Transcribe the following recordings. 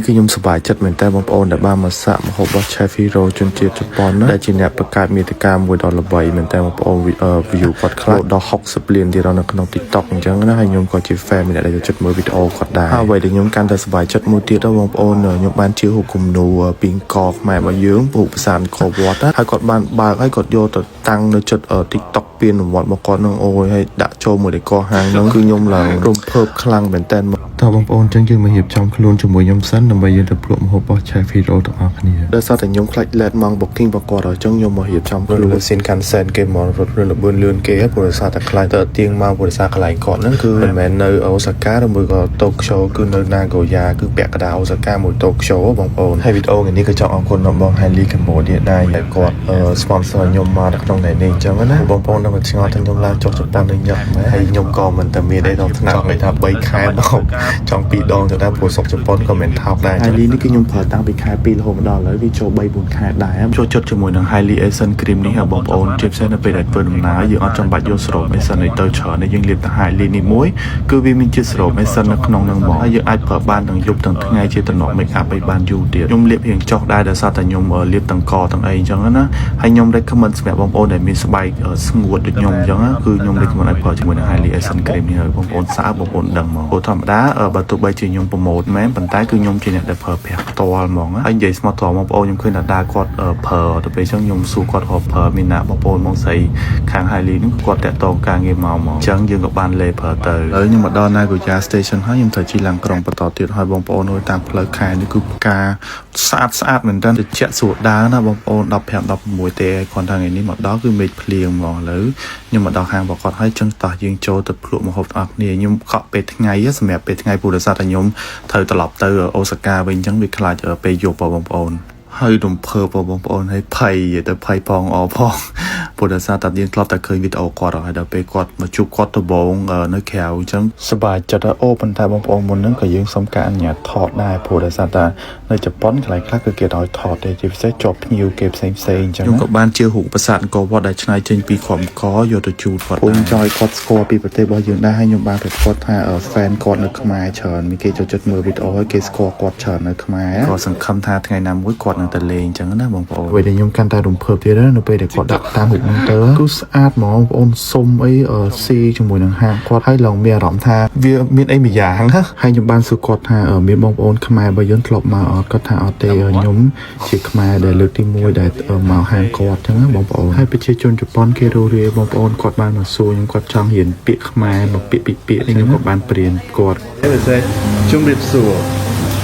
គឺខ្ញុំសប្បាយចិត្តមែនតើបងប្អូនដែលបានមកសាកម្ហូបរបស់ Chef Hero ជនជាតិជប៉ុនណាដែលជាអ្នកបង្កើតមាតិកាមួយដ៏ល្បីមែនតើបងប្អូន view គាត់ខ្លះដល់60លានទៀតនៅក្នុង TikTok អញ្ចឹងណាហើយខ្ញុំក៏ជា fan ម្នាក់ដែលចូលចិត្តមើលវីដេអូគាត់ដែរហើយអ្វីដែលខ្ញុំកាន់តែសប្បាយចិត្តមួយទៀតដល់បងប្អូនខ្ញុំបានជារូបគំនូរពីអង្គខ្មែររបស់យើងរូបប្រាសាទអង្គរវត្តណាហើយគាត់បានបើកហើយគាត់យកទៅតាំងនៅចិត្ត TikTok ពានរង្វាន់របស់គាត់នឹងអូយហើយដាក់ចូលមួយដេកហាងហ្នឹងគឺខ្ញុំឡើងរំភើបខ្លាំងមែនតើតើបងប្អូនអញ្ចឹងយើងមករៀបចំខ្លួនជាមួយខ្ញុំសិនដើម្បីយើងទៅភ្លក់ម្ហូបរបស់ Chef Hero ទាំងអស់គ្នាដោយសារតែខ្ញុំខ្លាច late ម៉ោង booking របស់គាត់អញ្ចឹងខ្ញុំមករៀបចំខ្លួនលើ Shinkansen គេមករត់លឿនលបឿនលឿនគេព្រោះដោយសារតែខ្លាចទៅទៀងមកព្រោះដោយសារកន្លែងគាត់ហ្នឹងគឺមិនមែននៅអូសាកាឬមួយក៏តូក្យូគឺនៅណាហ្គូយ៉ាគឺពាក់កណ្ដាលអូសាកាមួយតូក្យូបងប្អូនហើយវីដេអូថ្ងៃនេះក៏ចង់អរគុណដល់បង Highly Cambodia ដែរដែលគាត់ sponsor ខ្ញុំមកនៅក្នុងថ្ងៃនេះអញ្ចឹងណាបងប្អូននឹងឆ្ងល់ថាខ្ញុំឡើងចុះជប៉ុននឹងញឹកមែនហើយខ្ញុំក៏មិនតែមានអីដល់ថ្នាក់គេថា3ខែមកចង់2ដងទៅដែរព្រោះស្រុកជប៉ុនក៏មិនថោកដែរ Highly នេះគឺខ្ញុំប្រើតាំងពីខែ2រហូតមកដល់ឥឡូវវាចូល3 4ខែដែរចូលចិត្តជាមួយនឹង Highly Essence Cream នេះហ៎បងប្អូនជាពិសេសនៅពេលដែលធ្វើដំណើរយើងអត់ចាំបាច់យកសេរ៉ូម Essence នេះទៅច្រើនទេយើងលាបតែ Highly នេះមួយគឺវាមានជាតិសេរ៉ូម Essence នៅក្នុងនឹងមកហើយយើងអាចប្រើបានទាំងយប់ទាំងថ្ងៃជាតំណ make up ឲ្យបានយូរទៀតខ្ញុំលាបរៀងចុះដែរដោយសារតែខ្ញុំលាបទាំងកទាំងអីអញ្ចឹងណាហើយខ្ញុំ recommend សម្រាប់បងប្អូនដែលមានស្បែកស្ងួតដូចខ្ញុំអញ្ចឹងគឺខ្ញុំ recommend ឲ្យប្រើជាមួយនឹង Highly Essence Cream នេះហើយបងប្អូនសាកបងប្អូនដឹងមកព្រោះធម្មតាបើទោះបីជាខ្ញុំ promote មែនប៉ុន្តែគឺខ្ញុំជាអ្នកដែលប្រើប្រាស់ផ្ទាល់ហ្មងហើយនិយាយស្មោះត្រង់បងប្អូនខ្ញុំឃើញថាដើរគាត់ប្រើទៅពេលអញ្ចឹងខ្ញុំសួរគាត់រកប្រើមានណាបងប្អូនមកស្រីខាង Highly ហ្នឹងគាត់តាក់ទងការងារមកហ្មងអញ្ចឹងយើងក៏បានលេប្រើទៅហើយខ្ញុំមកដល់ Nagoya Station ហើយខ្ញុំត្រូវជិះឡើងក្រុងបន្តទៀតហើយបងប្អូនអើយតាមផ្លូវខែនេះគឺផ្កាស្អាតស្អាតមែនតើត្រជាក់ស្រួលដើរណាបងប្អូន15 16ទេគ្រាន់តែថ្ងៃនេះមកដល់គឺមេឃភ្លៀងហ្មងឥឡូវខ្ញុំមកដល់ហាងរបស់គាត់ហើយចឹងតោះយើងចូលទៅភ្លក់ម្ហូបទាំងអស់គ្នាខ្ញុំកក់ពេលថ្ងៃសម្រាប់ពេលថ្ងៃព្រោះដោយសារតែខ្ញុំត្រូវត្រឡប់ទៅអូសាកាវិញអញ្ចឹងវាខ្លាចពេលយប់បងប្អូនហើយរំភើបបងប្អូនហើយភ័យទៅភ័យផងអផងព្រោះដោយសារតែយើងធ្លាប់តែឃើញវីដេអូគាត់ហើយដល់ពេលគាត់មកជួបគាត់ដំបូងនៅក្រៅអញ្ចឹងសប្បាយចិត្តអូប៉ុន្តែបងប្អូនមុនហ្នឹងក៏យើងសុំការអនុញ្ញាតថតដែរព្រោះដោយសារតែនៅជប៉ុនកន្លែងខ្លះគឺគេឲ្យថតទេជាពិសេសជាប់ភ្ញៀវគេផ្សេងផ្សេងអញ្ចឹងខ្ញុំក៏បានជារូបប្រាសាទអង្គរវត្តដែលឆ្នៃចេញពីគ្រាប់អង្គយកទៅជូនគាត់ខ្ញុំចង់ឲ្យគាត់ស្គាល់ពីប្រទេសរបស់យើងដែរហើយខ្ញុំបានប្រាប់គាត់ថា fan គាត់នៅខ្មែរច្រើនមានគេចូលចិត្តមើលវីដេអូហើយគេស្គាល់គាត់ច្រើននៅខ្មែរក៏សង្ឃឹមថាថ្ងៃណាមួយគាត់នឹងទៅលេងអញ្ចឹងណាបងប្អូនអ្វីដែលខ្ញុំកាន់តែរំភើបទៀតនៅពេលដែលគាត់ដាក់តាមរូបហ្នឹងទៅគឺស្អាតហ្មងបងប្អូនសុំអីស៊ីជាមួយនឹងហាងគាត់ហើយឡើងមានអារម្មណ៍ថាវាមានអីមួយយ៉ាងណាហើយខ្ញុំបានសួរគាត់ថាមានបងប្អូនខ្មែររបស់យើងធ្លាប់មកអត់គាត់ថាអត់ទេខ្ញុំជាខ្មែរដែលលើកទី1ដែលមកហាងគាត់អញ្ចឹងណាបងប្អូនហើយប្រជាជនជប៉ុនគេរស់រាយបងប្អូនគាត់បានមកសួរខ្ញុំគាត់ចង់រៀនពាក្យខ្មែរមកពាក្យពីរពាក្យនេះខ្ញុំក៏បានបរៀនគាត់ They say ជំរាបសួរ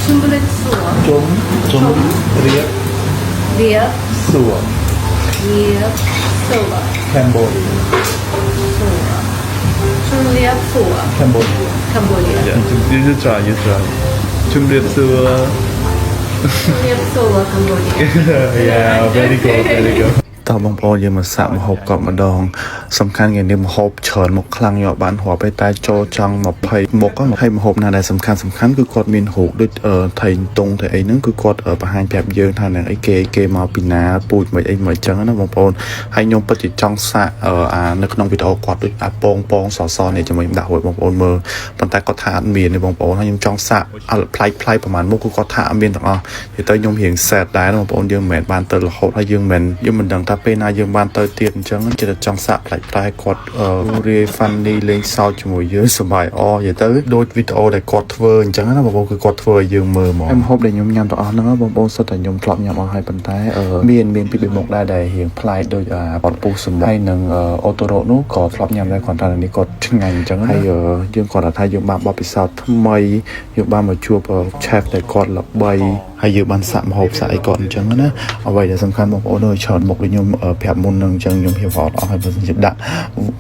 ជំរាបសួរ ជំជំរាប រាប សួរ រាបសួរ Cambodia. សួរជំរាបសួរ Cambodia. Cambodia. Yeah, you try, you try. ជំរាបសួរ ជំរាបសួរ Cambodia. Yeah, very good, very good. តោះបងប្អូនយើងមកសាកម្ហូបគាត់ម្ដងសំខាន់ថ្ងៃនេះម្ហូបច្រើនមកខ្លាំងយកបានរាប់ឯតែចូលចង់20មុខហើយម្ហូបណាដែលសំខាន់សំខាន់គឺគាត់មានរូបដូចថៃតុងថៃអីហ្នឹងគឺគាត់បង្ហាញប្រាប់យើងថានឹងអីគេគេមកពីណាពូជមិនអីមិនអញ្ចឹងណាបងប្អូនហើយខ្ញុំពិតជាចង់សាកអានៅក្នុងវីដេអូគាត់ដូចអាពងពងសសនេះជាមួយខ្ញុំដាក់រួចបងប្អូនមើលប៉ុន្តែគាត់ថាអត់មានទេបងប្អូនហើយខ្ញុំចង់សាកអត់ប្លែកប្លែកប្រហែលមុខគឺគាត់ថាអត់មានទាំងអស់និយាយទៅខ្ញុំរៀង sad ដែរបងប្អូនយើងមិនមែនបានទៅរហូតហើយយើងមិនយើងមិនដឹងថាពេលណាយើងបានទៅទៀតអញ្ចឹងចិត្តតែចង់សាកប្លែកប្លែកគាត់រាយ funny លេងសើចជាមួយយើងសប្បាយអនិយាយទៅដូចវីដេអូដែលគាត់ធ្វើអញ្ចឹងណាបងប្អូនគឺគាត់ធ្វើឲ្យយើងមើលហ្មងហើយម្ហូបដែលខ្ញុំញ៉ាំទាំងអស់ហ្នឹងបងប្អូនសុទ្ធតែខ្ញុំធ្លាប់ញ៉ាំអស់ហើយប៉ុន្តែមានពីរបីមុខដែរដែលរៀងប្លែកដូចអាបត់ពុះសមុទ្រហើយនឹងអូតូរ៉ូនោះក៏ធ្លាប់ញ៉ាំដែរគ្រាន់តែនេះគាត់ឆ្ងាញ់អញ្ចឹងហើយយើងគាត់ថាយើងបានបទពិសោធន៍ថ្មីយើងបានមកជួប chef ដែលគាត់ល្បីហើយយើងបានសាកម្ហូបសាកអីគាត់អញ្ចឹងណាអ្វីដែលសំខាន់បងប្អូនអើយច្រើនមុខដូចខ្ញុំប្រាប់មុននឹងអញ្ចឹងខ្ញុំរៀបអត់អស់ហើយបើសិនជាដាក់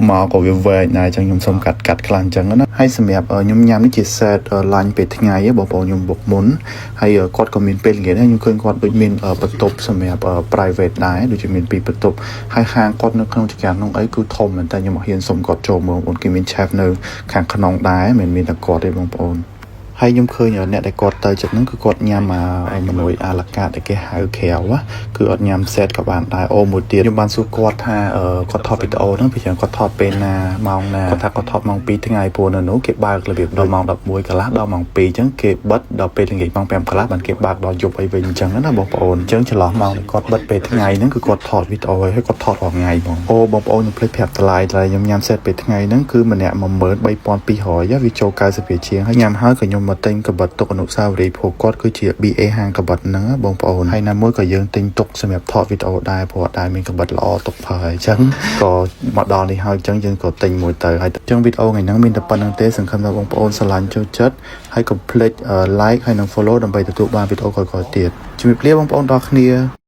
មកក៏វាវែងដែរអញ្ចឹងខ្ញុំសុំកាត់កាត់ខ្លះអញ្ចឹងណាហើយសម្រាប់ខ្ញុំញ៉ាំនេះជា set lunch ពេលថ្ងៃបងប្អូនខ្ញុំបុកមុនហើយគាត់ក៏មានពេលល្ងាចដែរខ្ញុំឃើញគាត់ដូចមានបន្ទប់សម្រាប់ private ដែរដូចជាមានពីរបន្ទប់ហើយហាងគាត់នៅក្នុងចង្ក្រានក្នុងអីគឺធំមែនតើខ្ញុំអត់ហ៊ានសុំគាត់ចូលមើលបងប្អូនគេមាន chef នៅខាងក្នុងដែរមិនមានតែគាត់ទេបងប្អូនហ ហើយខ្ញុំឃើញអ្នកដែលគាត់ទៅចិត្តហ្នឹងគឺគាត់ញ៉ាំអាមនុយ à la carte ដែលគេហៅក្រៅណាគឺអត់ញ៉ាំ set ក៏បានដែរអូមួយទៀតខ្ញុំបានសួរគាត់ថាគាត់ថតវីដេអូហ្នឹងពីច្រើនគាត់ថតពេលណាម៉ោងណាគាត់ថាគាត់ថតម៉ោង2ថ្ងៃព្រោះនៅនោះគេបើករបៀបដល់ម៉ោង11កន្លះដល់ម៉ោង2អញ្ចឹងគេបិទដល់ពេលល្ងាចម៉ោង5កន្លះបានគេបើកដល់យប់អីវិញអញ្ចឹងណាបងប្អូនអញ្ចឹងចន្លោះម៉ោងដែលគាត់បិទពេលថ្ងៃហ្នឹងគឺគាត់ថតវីដេអូហើយគាត់ថតរាល់ថ្ងៃហ្មងអូបងប្អូនខ្ញុំភ្លេចប្រាប់តម្លៃតម្លៃខ្ញុំញ៉ាំ set ពេលថ្ងៃហ្នឹងគឺម្នាក់13,200វាចូល90រៀលជាងហើយញ៉ាំហើយក៏ខ្ញុំមកទិញកាំបិតទុកអនុស្សាវរីយ៍ព្រោះគាត់គឺជា BA ហាងកាំបិតហ្នឹងណាបងប្អូនហើយណាមួយក៏យើងទិញទុកសម្រាប់ថតវីដេអូដែរព្រោះអត់ដែលមានកាំបិតល្អទុកប្រើអញ្ចឹងក៏មកដល់នេះហើយអញ្ចឹងយើងក៏ទិញមួយទៅហើយអញ្ចឹងវីដេអូថ្ងៃហ្នឹងមានតែប៉ុណ្្នឹងទេសង្ឃឹមថាបងប្អូនស្រឡាញ់ចូលចិត្តហើយកុំភ្លេច like ហើយនិង follow ដើម្បីទទួលបានវីដេអូក្រោយៗទៀតជំរាបលាបងប្អូនដល់គ្នា។